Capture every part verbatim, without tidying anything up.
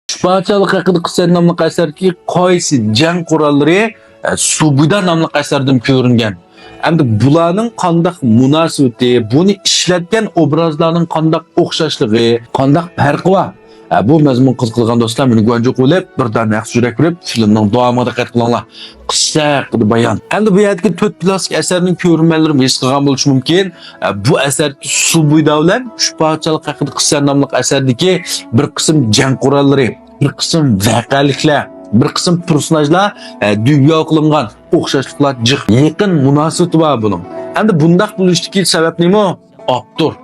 ئۈچ پادىشاھلىق ھەققىدە قىسسە ناملىق ئەسەردىكى قايسى جەڭ قوراللىرى، ئە، سۇبۇدا ناملىق ئەسەردىن كۆرۈنگەن؟ ئەمدى بۇلارنىڭ قانداق مۇناسىۋىتى، بۇنى ئىشلەتكەن ئوبرازلارنىڭ قانداق ئوخشاشلىقى، قانداق پەرقى بار؟ ئە، بۇ مەزمۇن قىزىقىدىغان دوستلار، مېنى گۇەنجۇ قىلىپ، بىردەم ياخشى يۈرەك بېرىپ، فىلىمنىڭ داۋامىغا دىققەت قىلىڭلار. قىسسە ھەققىدە بايان. ئەمدى بۇ يەردىكى تۆت كىلاسسىك ئەسەرنىڭ كۆرۈرمەنلىرىمۇ ھېس قىلغان بولۇشى مۇمكىن. ئە، بۇ ئەسەر سۇبۇدا بىلەن ئۈچ پادىشاھلىق ھەققىدە قىسسە ناملىق ئەسەردىكى بىر قىسىم جەڭ قوراللىرى، بىر قىسىم ۋەقەلىكلەر، بىر قىسىم پېرسوناژلار، ئە، دۇنيا قىلىنغان ئوخشاشلىقلار جىق، يېقىن مۇناسىۋىتى بار بۇنىڭ. ئەمدى بۇنداق بولۇشتىكى سەۋەب نېمە؟ ئاپتور.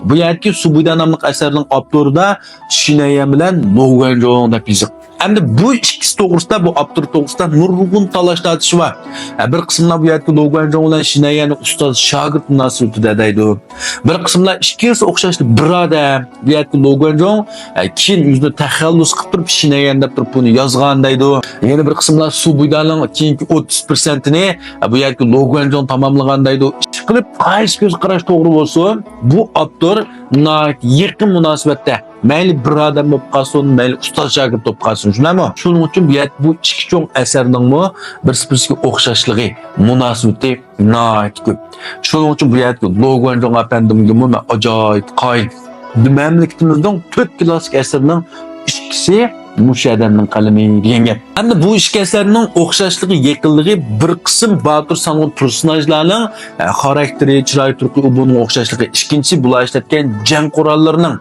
بۇ يەردىكى سۇبۇدا ناملىق ئەسەرنىڭ ئاپتورىدا شىنەيەن بىلەن لو گۇەنجۇڭ دەپ يېزىق. ئەمدى بۇ ئىككىسى توغرىسىدا، بۇ ئاپتور توغرىسىدا نۇرغۇن تالاش تارتىشى بار. ھە، بىر قىسىملار بۇ يەردىكى لو گۇەنجۇڭ بىلەن شىنەيەننى ئۇستاز شاگىرت مۇناسىۋىتىدە دەيدۇ. بىر قىسىملار ئىككىلىسى ئوخشاشلا بىرادەر. بۇ يەردىكى لو گۇەنجۇڭ، ئە، كېيىن ئۆزىنى تەخەللۇس قىلىپ تۇرۇپ، شىنەيەن دەپ تۇرۇپ بۇنى يازغان دەيدۇ. يەنە بىر قىسىملار سۇبۇدانىڭ كېيىنكى ئوتتۇز پىرسەنتىنى، ئە، بۇ يەردىكى لو گۇەنجۇڭ تاماملىغان دەيدۇ. ئىشقىلىپ، قايسى كۆز قاراش توغرا بولسۇن، بۇ ئاپتور ناھايىتى يېقىن مۇناسىۋەتتە، مەيلى بىر ئادەم بولۇپ قالسۇن، مەيلى ئۇستاز شاگىرت بولۇپ قالسۇن، شۇنداقمۇ؟ شۇنىڭ ئۈچۈن بۇ يەردە بۇ ئىككى چوڭ ئەسەرنىڭمۇ بىرسى-بىرسىگە ئوخشاشلىقى، مۇناسىۋىتى ناھايىتى كۆپ. شۇنىڭ ئۈچۈن بۇ يەردىكى لو گۇەنجۇڭ ئەپەندىمگىمۇ مەن ئاجايىپ قايىل. مەملىكىتىمىزنىڭ تۆت كىلاسسىك ئەسىرىنىڭ ئىككىسى مۇشۇ ئادەمنىڭ قەلىمى دېگەن گەپ. ئەمدى بۇ ئىككى ئەسەرنىڭ ئوخشاشلىقى، يېقىنلىقى بىر قىسىم باتۇر سانغۇن پېرسوناژلارنىڭ، ئە، خاراكتېرى، چىراي تۇرقى، ئۇ بۇنىڭ ئوخشاشلىقى. ئىككىنچى، بۇلار ئىشلەتكەن جەڭ قوراللىرىنىڭ،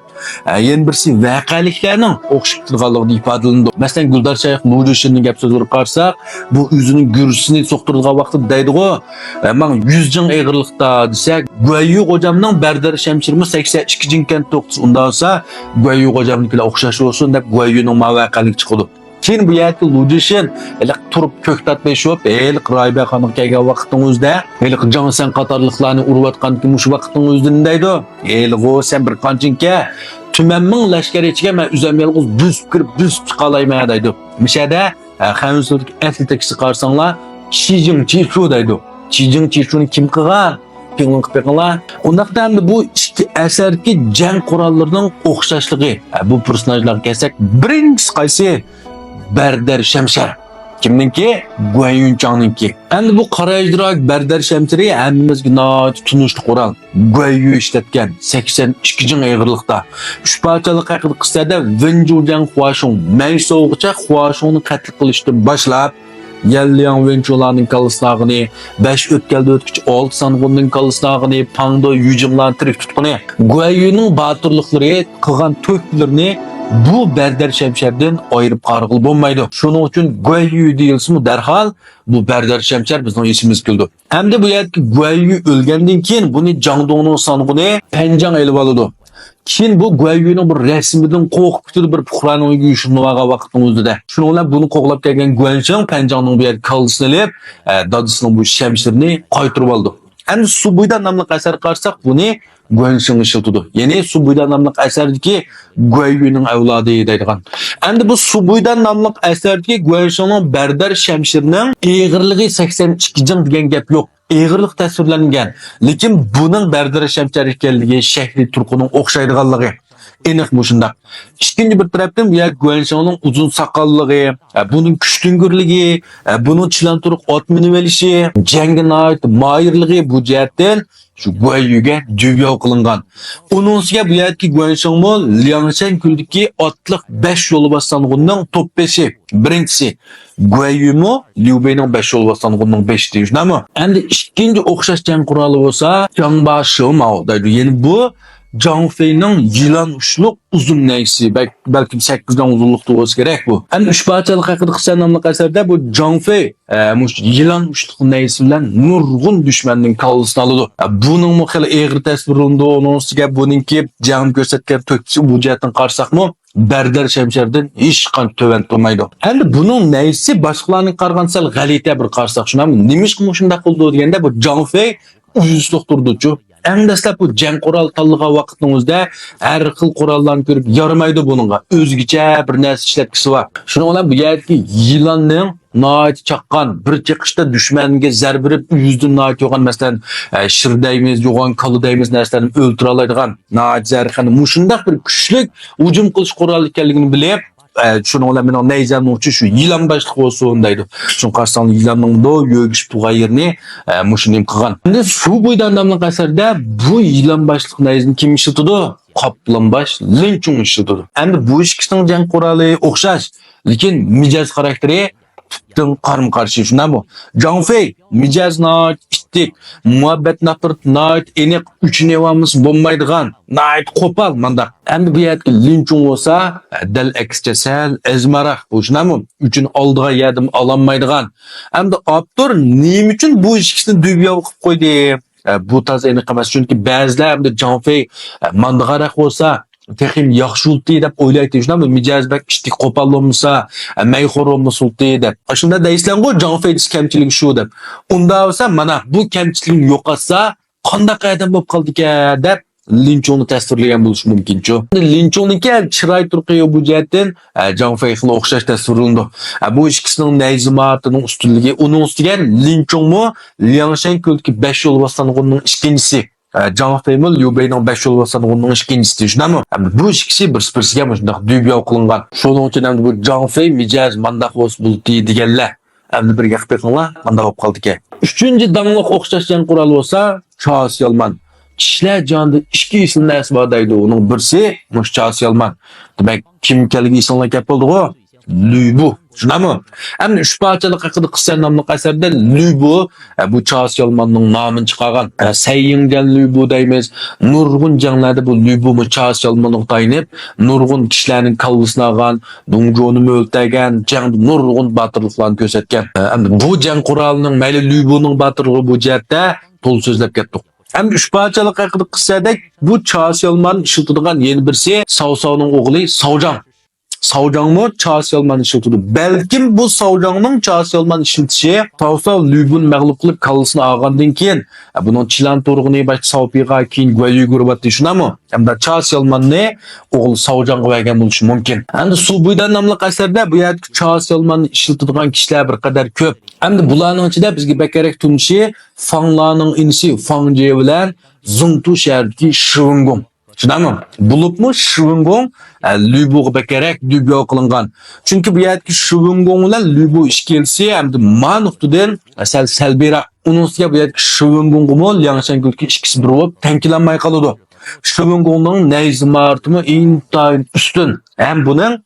ئە، يەنە بىرسى ۋەقەلىكلەرنىڭ ئوخشىشىپ تۇرغانلىقىدا ئىپادىلىنىدۇ. مەسىلەن، گۈلدار شايىخ لۇجىشىننىڭ گەپ سۆزلىرىگە قارىساق، بۇ ئۆزىنىڭ گۈررىسىنى سوقتۇرىدىغان ۋاقتىدا دەيدىغۇ، ئە، ماڭ يۈز جىڭ ئېغىرلىقتا دېسە، گۇەييۈ غوجامنىڭ بەردەر شەمشىرىمۇ سەكسەن ئىككى جىڭكەن توختىسى، ئۇنداق بولسا گۇەييۈ غوجامنىڭكىلەر ئوخشاش بولسۇن دەپ گۇەييۈنىڭ ماۋۇ ۋەقەلىك چىقىدۇ. كېيىن بۇ يەردىكى لۇجىشىن ھېلىقى تۇرۇپ كۆكتات بېشىپ، ھېلىقى راھىبەخانىغا كەلگەن ۋاقىتنىڭ ئۆزىدە، ھېلىقى جاڭسەن قاتارلىقلارنى ئۇرۇۋاتقاندىكى مۇشۇ ۋاقىتنىڭ ئۆزىدە نېمە دەيدۇ؟ ھېلىغۇ سەن بىر قانچىڭكە، تۈمەن مىڭ لەشكەر ئىچىگە مەن ئۆزۈم يالغۇز بۆسۈپ كىرىپ بۆسۈپ چىقالايمەن دەيدۇ. مۇشەدە، ئە، خەنزۇدىكى ئەسلى تېكىستىگە قارىساڭلار، شىجىڭ چىشۇ دەيدۇ. شىجىڭ چىشۇنى كىم قىلغان؟ كۆڭۈل قىلىپ بېقىڭلار. ئۇنداقتا ئەمدى بۇ ئىككى ئەسەردىكى جەڭ قوراللىرىنىڭ ئوخشاشلىقى. ھە، بۇ پېرسوناژلارغا كەلسەك، بىرىنچىسى قايسى؟ بەردەر شەمشەر. كىمنىڭكى؟ گۇەن يۈنچاڭنىڭكى. ئەمدى بۇ قارا ئەجدىرا بەردەر شەمشىرى ھەممىمىزگە ناھايىتى تونۇشلۇق قورال. گۇەن يۈ ئىشلەتكەن، سەكسەن ئىككى جىڭ ئېغىرلىقتا. ئۈچ پادىشاھلىق ھەققىدە قىسسەدە ۋېن جۇجياڭ خۇاشۇڭ، مەيسوغىچە خۇاشۇڭنى قەتل قىلىشتىن باشلاپ، يەنلياڭ ۋېنچۇلارنىڭ كاللىسىنى ئالغىنى، بەش ئۆتكەلدە ئۆتكۈچى ئالتە سانغۇننىڭ كاللىسىنى ئالغىنى، پاڭدو يۈجىڭلارنى تىرىك تۇتقىنى، گۇەييۈنىڭ باتۇرلۇقلىرى، قىلغان تۆھپىلىرىنى بۇ بەردەر شەمشەردىن ئايرىپ قارىغىلى بولمايدۇ. شۇنىڭ ئۈچۈن گۇەييۈ دېيىلسىمۇ دەرھال بۇ بەردەر شەمشەر بىزنىڭ ئېسىمىزگە كېلىدۇ. ئەمدى بۇ يەردىكى گۇەييۈ ئۆلگەندىن كېيىن بۇنى جاڭدۇڭنىڭ سانغۇنى پەنجاڭ ئېلىۋالىدۇ. كېيىن بۇ گۇەييۈنىڭ بىر رەسىمىدىن قورقۇپ كېتىدۇ، بىر پۇقرانىڭ ئۆيىگە يوشۇرۇنۇۋالغان ۋاقىتنىڭ ئۆزىدە. شۇنىڭ بىلەن بۇنى قوغلاپ كەلگەن گۇەنشېڭ پەنجاڭنىڭ بۇ يەردە كاللىسىنى ئېلىپ، ئە، دادىسىنىڭ بۇ شەمشىرىنى قايتۇرۇۋالىدۇ. ئەمدى سۇبۇيدا ناملىق ئەسەرگە قارىساق، بۇنى گۇەنشېڭ ئىشلىتىدۇ. يەنى سۇبۇيدا ناملىق ئەسەردىكى گۇەييۈنىڭ ئەۋلادى دەيدىغان. ئەمدى بۇ سۇبۇيدا ناملىق ئەسەردىكى گۇەنشېڭنىڭ بەردەر شەمشىرىنىڭ ئېغىرلىقى سەكسەن ئىككى جىڭ دېگەن گەپ يوق. ئېغىرلىق تەسۋىرلەنگەن، لېكىن بۇنىڭ بەردەر شەمشەر ئىكەنلىكى، شەكلى تۇرقىنىڭ ئوخشايدىغانلىقى ئېنىق مۇشۇنداق. ئىككىنچى بىر تەرەپتىن، بۇ يەر گۇەنشېڭنىڭ ئۇزۇن ساقاللىقى، ئە، بۇنىڭ كۈچتۈڭگۈرلۈكى، ئە، بۇنىڭ چىلان تۇرۇق ئات مىنىۋېلىشى، جەڭگە ناھايىتى ماھىرلىقى بۇ جەھەتتىن شۇ گۇەييۈگە دۈۋياۋ قىلىنغان. ئۇنىڭ ئۈستىگە بۇ يەردىكى گۇەنشېڭمۇ لياڭشەن كۆلىدىكى ئاتلىق بەش يولۋاس سانغۇننىڭ توپبېشى، بىرىنچىسى. گۇەييۈمۇ ليۇبېينىڭ بەش يولۋاس سانغۇننىڭ بېشى، شۇنداقمۇ؟ ئەمدى ئىككىنچى ئوخشاش جەڭ قورالى بولسا جاڭبا شىماۋ دەيدۇ. يەنى بۇ جاڭ فېينىڭ يىلان ئۇچلۇق ئۇزۇن نەيزىسى، بەك-، بەلكىم سەككىز دان ئۇزۇنلۇقتا بولسا كېرەك بۇ. ئەمدى ئۈچ پادىشاھلىق ھەققىدە قىسسە ناملىق ئەسەردە بۇ جاڭ فېي، ئە، مۇشۇ يىلان ئۇچلۇق نەيزىسى بىلەن نۇرغۇن دۈشمەننىڭ كاللىسىنى ئالىدۇ. ئە، بۇنىڭمۇ خېلى ئېغىر تەسۋىرلىنىدۇ. ئۇنىڭ ئۈستىگە بۇنىڭكى جەڭ كۆرسەتكەن تۆھپىسى بۇ جەھەتتىن قارىساقمۇ، بەردەر شەمشەردىن ھېچقانچە تۆۋەن تۇرمايدۇ. ئەمدى بۇنىڭ نەيزىسى باشقىلارنىڭكىغا قارىغاندا سەل غەلىتە بىر قارىساق، شۇنداقمۇ؟ نېمىشقا مۇشۇنداق قىلىدۇ دېگەندە، بۇ جاڭ فېي ئۇيۇشلۇق تۇرىدۇچۇ. ئەڭ دەسلەپ بۇ جەڭ قورال تاللىغان ۋاقىتنىڭ ئۆزىدە ھەر خىل قوراللارنى كۆرۈپ يارىمايدۇ بۇنىڭغا. ئۆزگىچە بىر نەرسە ئىشلەتكۈسى بار. شۇنىڭ بىلەن بۇ يەردىكى يىلاننىڭ ناھايىتى چاققان، بىر چېقىشتا دۈشمەنگە زەربە بېرىپ، ئۆزىدىن ناھايىتى يوغان، مەسىلەن، ئە، شىر دەيمىز، يوغان كالا دەيمىز نەرسىلەرنى ئۆلتۈرەلەيدىغان ناھايىتى زەھەرخەندە مۇشۇنداق بىر كۈچلۈك ھۇجۇم قىلىش قورالى ئىكەنلىكىنى بىلىپ، ئە، شۇنىڭ بىلەن مېنىڭ نەيزەمنىڭ ئۇچى شۇ يىلان باشلىق بولسۇن دەيدۇ. شۇڭقارساڭ يىلاننىڭ دو يۆگىشىپ تۇرغان يېرىنى، ئە، مۇشۇ نېمە قىلغان. ئەمدى سۇ بويىدا ناملىق ئەسەردە بۇ يىلان باشلىق نەيزىنى كىم ئىشلىتىدۇ؟ قاپلان باش لىنچۇڭ ئىشلىتىدۇ. ئەمدى بۇ ئىككىسىنىڭ جەڭ قورالى ئوخشاش، لېكىن مىجەز خاراكتېرى تۈپتىن قارمۇ قارشى، شۇنداقمۇ؟ جاڭفېي مىجەز ناھايىتى ئىتتىك، مۇھەببەت ناپرىتى ناھايىتى ئېنىق، ئۆچىنىۋالمىسا بولمايدىغان، ناھايىتى قوپال مانداق. ئەمدى بۇ يەردىكى لىنچۇڭ بولسا، دەل ئەكسىچە سەل ئەزمەراق، بۇ شۇنداقمۇ؟ ئۆچىنى ئالىدىغان يەردىن ئالالمايدىغان. ئەمدى ئاپتور نېمە ئۈچۈن بۇ ئىككىسىنى دۈبياۋ قىلىپ قويدى؟ ئە، بۇ تازا ئېنىق ئەمەس، چۈنكى بەزىلەر ئەمدى جاڭفېي، ئە، ماندىغانراق بولسا، تېخىمۇ ياخشى بولتى دەپ ئويلايتتى، شۇنداقمۇ؟ مىجەزى بەك ئىتتىك قوپال بولمىسا، ئە، مەيخور بولمىسا بولتى دەپ. ئاشۇنداق دەيسىلەرغۇ، جاڭفېينىڭ كەمچىلىكى شۇ دەپ. ئۇنداق بولسا، مانا بۇ كەمچىلىكنى يوقاتسا، قانداق ئادەم بولۇپ قالدىكەن دەپ لىنچۇڭنى تەسۋىرلىگەن بولۇشى مۇمكىنچۇ. لىنچۇڭنىڭكى چىراي تۇرقى بۇ جەھەتتىن، ئە، جاڭفېي خېلى ئوخشاش تەسۋىرلىنىدۇ. ئە، بۇ ئىككىسىنىڭ نەيزە ماھارىتىنىڭ ئۈستۈنلۈكى، ئۇنىڭ ئۈستىگە لىنچۇڭمۇ لياڭشەن كۆلىدىكى بەش يولۋاس سانغۇننىڭ ئىككىنچىسى. ئە، جاڭفېيمۇ ليۇ بېينىڭ بەش يولۋاس سانغۇننىڭ ئىككىنچىسى، شۇنداقمۇ؟ ئەمدى بۇ ئىككىسى بىرسى-بىرسىگە مۇشۇنداق دۈبياۋ قىلىنغان. شۇنىڭ ئۈچۈن ئەمدى بۇ جاڭفېي مىجەز مانداق بولسا بولتى دېگەنلەر. ئەمدى بىر گەپ قىلىڭلار، مانداق بولۇپ قالدىكەن. ئۈچىنچى داڭلىق ئوخشاش جەڭ قورالى بولسا چاسيالمان. كىشىلەر جانىدا ئىككى ئېسىل نەرسە بار دەيدۇ، ئۇنىڭ بىرسى مۇشۇ چاسيالمان. دېمەك، كىم ئىكەنلىكى ئېسىڭلار كەپ بولدىغۇ؟ لۈبۇ. شۇنداقمۇ؟ ئەمدى ئۈچ پادىشاھلىق ھەققىدە قىسسە ناملىق ئەسەردە لۈبۇ، ئە، بۇ چاسيالماننىڭ نامىنى چىقارغان. ئە، سەييىڭگەن لۈبۇ دەيمىز، نۇرغۇن جەڭلەردە بۇ لۈبۇمۇ چاسيالمانغا تايىنىپ، نۇرغۇن كىشىلەرنىڭ كاللىسىنى ئالغان، دۇڭجۇنىمۇ ئۆلتۈرگەن، جەڭدە نۇرغۇن باتۇرلۇقلارنى كۆرسەتكەن. ئە، ئەمدى بۇ جەڭ قورالىنىڭ، مەيلى لۈبۇنىڭ باتۇرلۇقى بۇ جەھەتتە تولا سۆزلەپ كەتتۇق. ئەمدى ئۈچ پادىشاھلىق ھەققىدە قىسسەدەك بۇ چاسيالمان ئىشلىتىدىغان يەنە بىرسى ساۋساۋنىڭ ئوغلى ساۋجاڭ. ساۋجاڭمۇ چاسيالمان ئىشلىتىدۇ. بەلكىم بۇ ساۋجاڭنىڭ چاسيالمان ئىشلىتىشى ساۋساۋ لۈبۇنى مەغلۇپ قىلىپ كاللىسىنى ئالغاندىن كېيىن، ئە، بۇنىڭ چىلان تۇرغىنى، باشتا ساۋپىغا، كېيىن گۇەييۈگە ئۇرۇۋەتتى، شۇنداقمۇ؟ ئەمدى چاسيالماننى ئوغلى ساۋجاڭغا بەرگەن بولۇشى مۇمكىن. ئەمدى سۇ بويىدا ناملىق ئەسەردە بۇ يەردىكى چاسيالماننى ئىشلىتىدىغان كىشىلەر بىر قەدەر كۆپ. ئەمدى بۇلارنىڭ ئىچىدە بىزگە بەكرەك تونۇشى فاڭلارنىڭ ئىنىسى فاڭجې بىلەن زېڭتۇ شەھىرىدىكى شىۋېنگۇڭ. شۇنداقمۇ؟ بولۇپمۇ شىۋېنگۇڭ، ئە، لۈبۇغا بەكرەك دۈبياۋ قىلىنغان. چۈنكى بۇ يەردىكى شىۋېنگۇڭ بىلەن لۈبۇ ئىككىلىسى ئەمدى ما نۇقتىدىن سەل سەلبىيراق. ئۇنىڭ ئۈستىگە بۇ يەردىكى شىۋېنگۇڭغىمۇ لياڭشەن كۆلىدىكى ئىككىسى بىر بولۇپ تەڭ كېلەلمەي قالىدۇ. شىۋېنگۇڭنىڭ نەيزە ماھارىتىمۇ ئىنتايىن ئۈستۈن. ھەم بۇنىڭ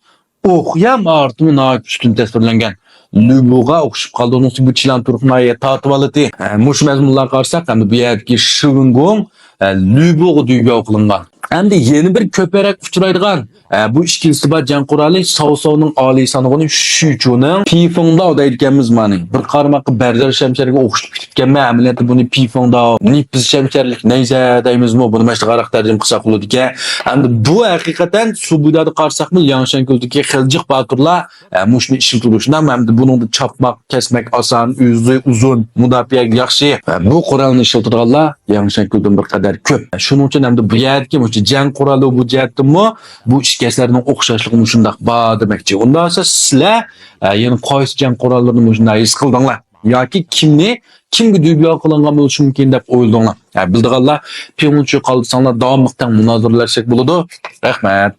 ئوقيا ماھارىتىمۇ ناھايىتى ئۈستۈن تەسۋىرلەنگەن. لۈبۇغا ئوخشىشىپ قالدى. ئۇنىڭ ئۈستىگە بۇ چىلان تۇرۇقنى تارتىۋالىتى. ھە، مۇشۇ مەزمۇنلارغا قارىساق، ئەمدى بۇ يەردىكى شىۋېنگۇڭ، ھە، لۈبۇغا دۈبياۋ قىلىنغان. ئەمدى يەنە بىر كۆپرەك ئۇچرايدىغان، ھە، بۇ ئىككىلىسى بار جەڭ قورالى ساۋساۋنىڭ ئالىي سانغۇنى شۈچۇنىڭ پىفېڭداۋ دەيدىكەنمىز مانى. بىر قارىماققا بەردەر شەمشەرگە ئوخشىتىپ كېتىپتىكەنمەن، ئەمەلىيەتتە بۇنى پىفېڭداۋ، نېپىز شەمشەرلىك نەيزە دەيمىزمۇ، بۇنى ماشۇنداقراق تەرجىمە قىلساق بولىدىكەن. ئەمدى بۇ ھەقىقەتەن سۇ بويىدا قارىساقمۇ، لياڭشەن كۆلىدىكى خېلى جىق باتۇرلار، ئە، مۇشۇنى ئىشلىتىدۇ. شۇنداقمۇ؟ ئەمدى بۇنىڭدا چاپماق، كەسمەك ئاسان، ئۆزى ئۇزۇن، مۇداپىئەگە ياخشى. ئە، بۇ قورالنى ئىشلىتىدىغانلار لياڭشەن كۆلىدىن بىر قەدەر كۆپ. ئە، شۇنىڭ ئۈچۈن ئەمدى بۇ يەردىكى مۇشۇ جەڭ قورالى بۇ جەھەتتىنمۇ بۇ ئىككى ئەسەرنىڭ ئوخشاشلىقى مۇشۇنداق بار دېمەكچى. ئۇنداق بولسا سىلەر، ئە، يەنە قايسى جەڭ قوراللىرىنى مۇشۇنداق ھېس قىلدىڭلار؟ ياكى كىمنى، كىمگە دۈبياۋ قىلىنغان بولۇشى مۇمكىن دەپ ئويلىدىڭلار؟ ھە، بىلىدىغانلار پىڭلۇچۈ قالدۇرساڭلار داۋاملىق تەڭ مۇنازىرىلەشسەك بولىدۇ. رەھمەت.